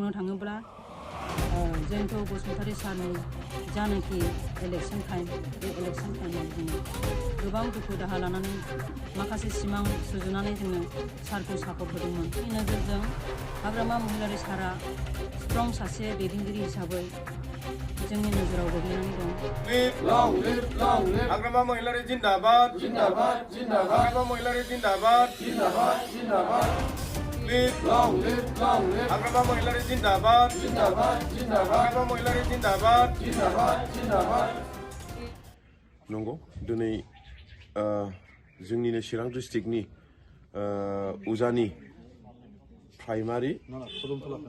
बुंनो थाङोब्ला जयन्त बसुमतारी सारनि जानाखि इलेक्शन टाइम बे इलेक्शन टाइमाव जोङो गोबां दुखु दाहा लानानै माखासे सिमां सुजुनानै जोङो सारखौ सापर्ट होदोंमोन। बे नोजोरजों हाग्रामा महिलारि सारा स्ट्रं सासे दैदेनगिरि हिसाबै जोंनि नोजोराव गोग्लैनानै दं। हाग्रामा महिलारि जिन्दाबाद जिन्दाबाद जिन्दाबाद हाग्रामा महिलारि जिन्दाबाद जिन्दाबाद जिन्दाबाद हाग्रामा महिलारि जिन्दाबाद जिन्दाबाद जिन्दाबाद हाग्रामा महिलारि जिन्दाबाद जिन्दाबाद जिन्दाबाद नंगौ दिनै जोंनिनो चिरां डिस्ट्रिक्टनि उजानि प्राइमारि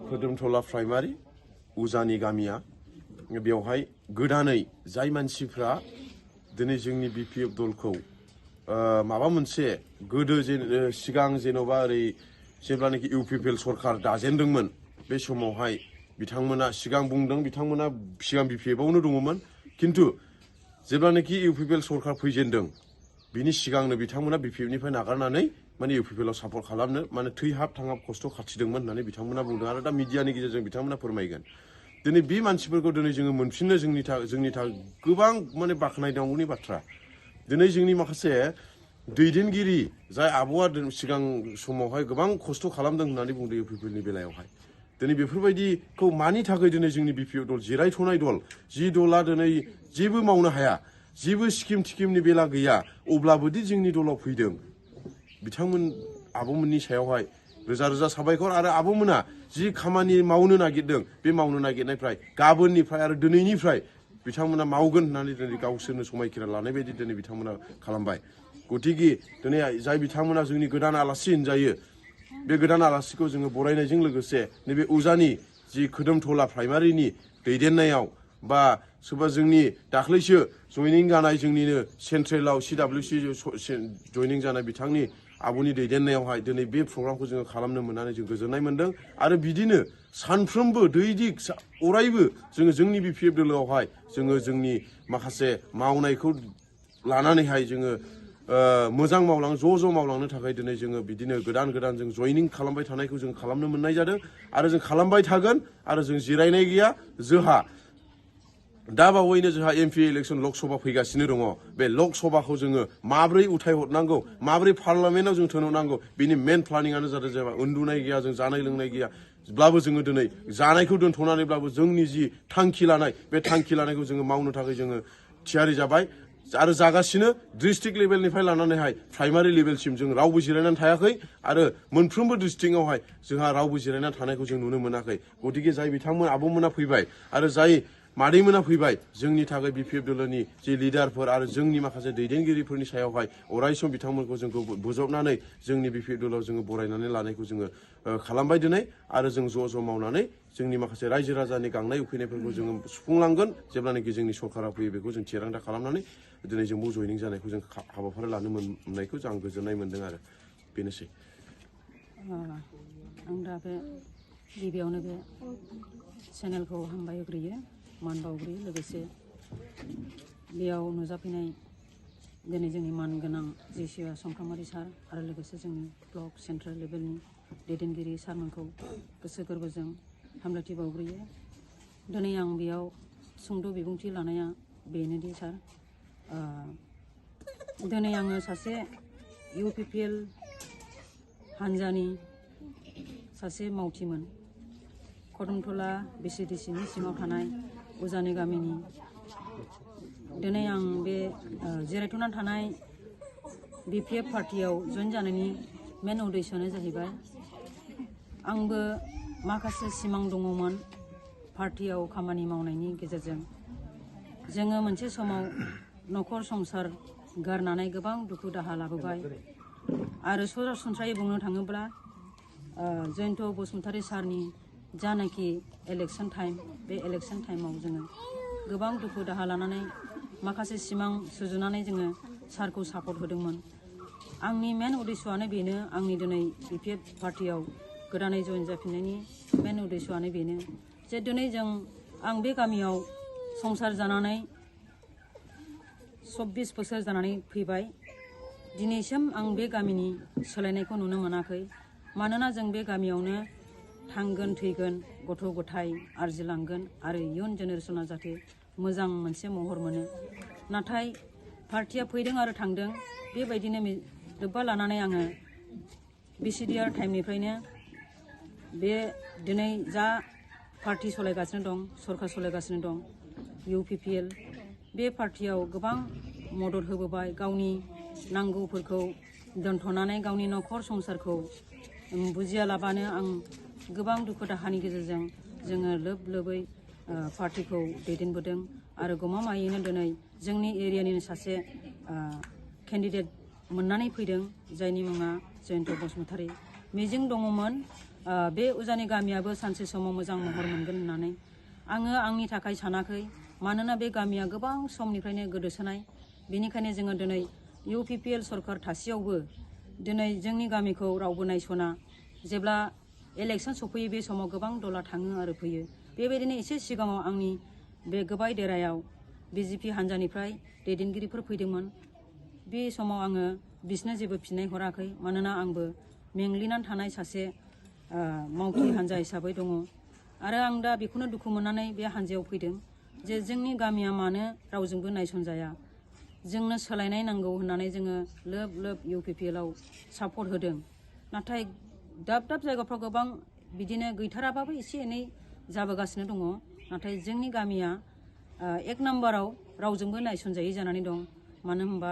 खोदोमथला प्राइमारि उजानि गामिया बेवहाय गोदानै जाय मानसिफ्रा दिनै जोंनि बिपिएफ दलखौ माबा मोनसे गोदो सिगां जेन'बा ओरै जेब्लानाखि इउपिपिएल सरकार दाजेनदोंमोन बे समावहाय बिथांमोना सिगां बुंदों बिथांमोना सिगां बिपिएफआवनो दङमोन खिन्थु जेब्लानाखि इउपिपिएल सरकार फैजेनदों बिनि सिगांनो बिथांमोना बिपिएफनिफ्राय नागारनानै माने इउपिपिएलआव सापर्ट खालामनो माने थैहाब थांहाब खस्थ' खाथिदोंमोन होननानै बिथांमोना बुंदों आरो दा मिडियानि गेजेरजों बिथांमोना फोरमायगोन। दिनै बे मानसिफोरखौ दिनै जोङो मोनफिननो जोंनि थाखाय गोबां माने बाख्नायनांगौनि बाथ्रा। दिनै जोंनि माखासे दैदेनगिरि जाय आब'आ सिगां समावहाय गोबां खस्थ' खालामदों होननानै बुंदों इउपिपिएलनि बेलायावहाय दिनै बेफोरबायदिखौ मानि थाखाय दिनै जोंनि बिपिएफ दल जिरायथ'नाय दल जि दला दिनै जेबो मावनो हाया जेबो स्किम थिकिमनि बेला गैया अब्लाबोदि जोंनि दलाव फैदों बिथांमोन आब'मोननि सायावहाय रोजा रोजा साबायखर आरो आब'मोना जि खामानि मावनो नागिरदों बे मावनो नागिरनायनिफ्राय गाबोननिफ्राय आरो दिनैनिफ्राय बिथांमोना मावगोन होननानै दिनै गावसोरनो समायखिरा लानाय बायदि दिनै बिथांमोना खालामबाय। गतिके दिनै जाय बिथांमोना जोंनि गोदान आलासि होनजायो बे गोदान आलासिखौ जोङो बरायनायजों लोगोसे नैबे उजानि जि खोदोमथला प्राइमारिनि दैदेननायाव बा सोरबा जोंनि दाख्लैसो जयनिं जानाय जोंनिनो सेन्ट्रेलाव CWC जयनिं जानाय बिथांनि आब'नि दैदेननायावहाय दिनै बे प्रग्रामखौ जोङो खालामनो मोननानै जों गोजोननाय मोन्दों आरो बिदिनो सानफ्रोमबो दैदिक अरायबो जोङो जोंनि बिपिएफ दोलोआवहाय जोङो जोंनि माखासे मावनायखौ लानानैहाय जोङो मोजां ज' मावलांनो थाखाय दिनै जोङो बिदिनो गोदान गोदान जों जयनिं खालामबाय थानायखौ जों खालामनो मोननाय जादों आरो जों खालामबाय थागोन आरो जों जिरायनाय गैया। जोंहा दा बावैनो जोंहा एमपि इलेक्सन लकसभा फैगासिनो दङ बे लकसभाखौ जोङो माब्रै उथायहरनांगौ माब्रै पार्लामेन्टआव जों थिनहरनांगौ बिनि मेन प्लानिंआनो जादों जेनेबा उन्दुनाय गैया जों जानाय लोंनाय गैयाब्लाबो जोङो दिनै जानायखौ दोनथ'नानैब्लाबो जोंनि जि थांखि लानाय बे थांखि लानायखौ जोङो मावनो थाखाय जोङो थियारि जाबाय आरो जागासिनो डिस्ट्रिक्ट लेभेलनिफ्राय लानानैहाय प्राइमारि लेभेलसिम जों रावबो जिरायनानै थायाखै आरो मोनफ्रोमबो डिस्ट्रिक्टआवहाय जोंहा रावबो जिरायनानै थानायखौ जों नुनो मोनाखै। गतिके जाय बिथांमोन आब'मोना फैबाय आरो जाय मादैमोना फैबाय जोंनि थाखाय बिपिएफ दोलोनि जे लिडारफोर आरो जोंनि माखासे दैदेनगिरिफोरनि सायावहाय अरायसम बिथांमोनखौ जोंखौ बोजबनानै जोंनि बिपिएफ दोलोआव जोङो बरायनानै लानायखौ जोङो खालामबाय दिनै आरो जों ज' मावनानै जोंनि माखासे रायजो राजानि गांनाय उखैनायफोरखौ जोङो सुफुंलांगोन जेब्लानाखि जोंनि सरकारा फैयो बेखौ जों थिरांथा खालामनानै दिनै जोंबो जयनिं जानायखौ जों हाबाफारि लानो मोननायखौ आं गोजोननाय मोन्दों आरो बेनोसै। आं दा बे गिबियावनो बे चेनेलखौ हामबाय होग्रोयो मान बावग्रोयो लोगोसे बेयाव नुजाफैनाय दिनै जोंनि मानगोनां जिसिआ समफ्रामारि सार आरो लोगोसे जोंनि ब्लक सेन्ट्रेल लेभेलनि दैदेनगिरि सारमोनखौ गोसो गोरबोजों हामलायथि बावग्रोयो। दिनै आं बेयाव सुंद' बिबुंथि लानाया बेनोदि सार दिनै आङो सासे इउपिपिएल हान्जानि सासे मावथिमोन खोदोमथला बिसिडिसिनि सिङाव थानाय उजानि गामिनि दिनै आं बे जिरायथ'नानै थानाय बिपिएफ पार्टियाव जइन जानायनि मेन उद्देश्यआनो जाहैबाय आंबो माखासे सिमां दङमोन पार्टियाव खामानि मावनायनि गेजेरजों जोङो मोनसे समाव न'खर संसार गारनानै गोबां दुखु दाहा लाबोबाय आरो सरासनस्रायै बुंनो थाङोब्ला जयन्त बसुमतारी सारनि जानाखि इलेक्शन टाइम बे इलेक्शन टाइमाव जोङो गोबां दुखु दाहा लानानै माखासे सिमां सुजुनानै जोङो सारखौ सापर्ट होदोंमोन। आंनि मेन उद्देश्यआनो बेनो आंनि दिनै बिपिएफ पार्टियाव गोदानै जइन जाफिननायनि मेन उद्देश्यआनो बेनो जे दिनै आं बे गामियाव संसार जानानै 24 बोसोर जानानै फैबाय दिनैसिम आं बे गामिनि सोलायनायखौ नुनो मोनाखै मानोना जों बे गामियावनो थांगोन थैगोन गथ' गथाय आरजिलांगोन आरो इयुन जेनेरेसना जाहाथे मोजां मोनसे महर मोनो। नाथाय पार्टिया फैदों आरो थांदों बेबायदिनो लोब्बा लानानै आङो बिसिडिआर टाइमनिफ्रायनो बे दिनै जा पार्टी सालायगासिनो दं सरकार सालायगासिनो दं UPPL बे पार्टियाव गोबां मदद होबोबाय गावनि नांगौफोरखौ दोनथ'नानै गावनि न'खर संसारखौ बुजियालाबानो आं गोबां दुखु दाहानि गेजेरजों जोङो लोब लोबै पार्टिखौ दैदेनबोदों आरो गमामायैनो दिनै जोंनि एरियानिनो सासे केन्डिडेट मोननानै फैदों जायनि मुङा जयन्त बसुमतारी। मिजिं दङमोन बे उजानि गामियाबो सानसे समाव मोजां महर मोनगोन होननानै। आङो आंनि थाखाय सानाखै मानोना बे गामिया गोबां समनिफ्रायनो गोदोसोनाय। बेनिखायनो जोङो दिनै UPPL सरकार थासेयावबो दिनै जोंनि गामिखौ रावबो नायसना। जेब्ला इलेक्सन सफैयो बे समाव गोबां दला थाङो आरो फैयो। बेबायदिनो एसे सिगाङाव आंनि बे गोबाय देरायाव BJP हान्जानिफ्राय दैदेनगिरिफोर फैदोंमोन। बे समाव आङो बिसोरनो जेबो फिननाय हराखै मानोना आंबो मेंग्लिनानै थानाय सासे मावथि हान्जा हिसाबै दङ आरो आं दा बेखौनो दुखु मोननानै बे हान्जायाव फैदों जे जोंनि गामिया मानो रावजोंबो नायसनजाया। जोंनो सोलायनाय नांगौ होननानै जोङो लोब लोब UPPL आव सापर्ट होदों। नाथाय दाब दाब जायगाफ्राव गोबां बिदिनो गैथाराबाबो एसे एनै जाबोगासिनो दङ। नाथाय जोंनि गामिया एक नाम्बाराव रावजोंबो नायसनजायै जानानै दं। मानो होनबा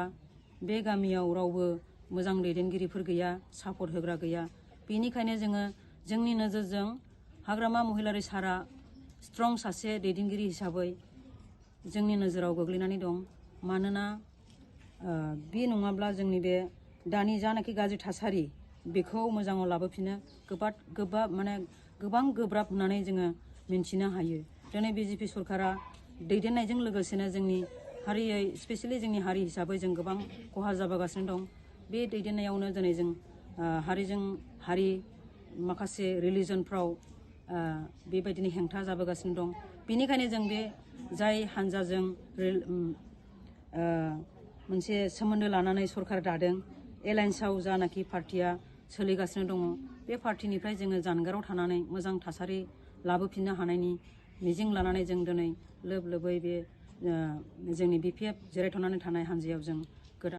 बे गामियाव रावबो मोजां दैदेनगिरिफोर गैया, सापर्ट होग्रा गैया। बेनिखायनो जोङो जोंनि नोजोरजों हाग्रामा महिलारि सारा स्ट्रं सासे दैदेनगिरि हिसाबै जोंनि नोजोराव गोग्लैनानै दं। मानोना बे नङाब्ला जोंनि बे दानि जानाखि गाज्रि थासारि बेखौ मोजाङाव लाबोफिनो गोबां गोब्राब होननानै जोङो मिन्थिनो हायो। दिनै BJP सरकारा दैदेननायजों लोगोसेनो जोंनि हारियै स्पेसियेलि जोंनि हारि हिसाबै जों गोबां खहा जाबोगासिनो दं। बे दैदेननायावनो दिनै जों हारिजों हारि माखासे रिलिजनफ्राव बेबायदिनो हेंथा जाबोगासिनो दं। बेनिखायनो जों बे जाय हान्जाजों मोनसे सोमोन्दो लानानै सरकार दादों एलायन्सआव जानाखि पार्टिया सोलिगासिनो दङ बे पार्टिनिफ्राय जोङो जानगाराव थानानै मोजां थासारि लाबोफिननो हानायनि मिजिं लानानै जों दिनै लोब लोबै बे जोंनि BPF जिरायथ'नानै थानाय हान्जायाव जों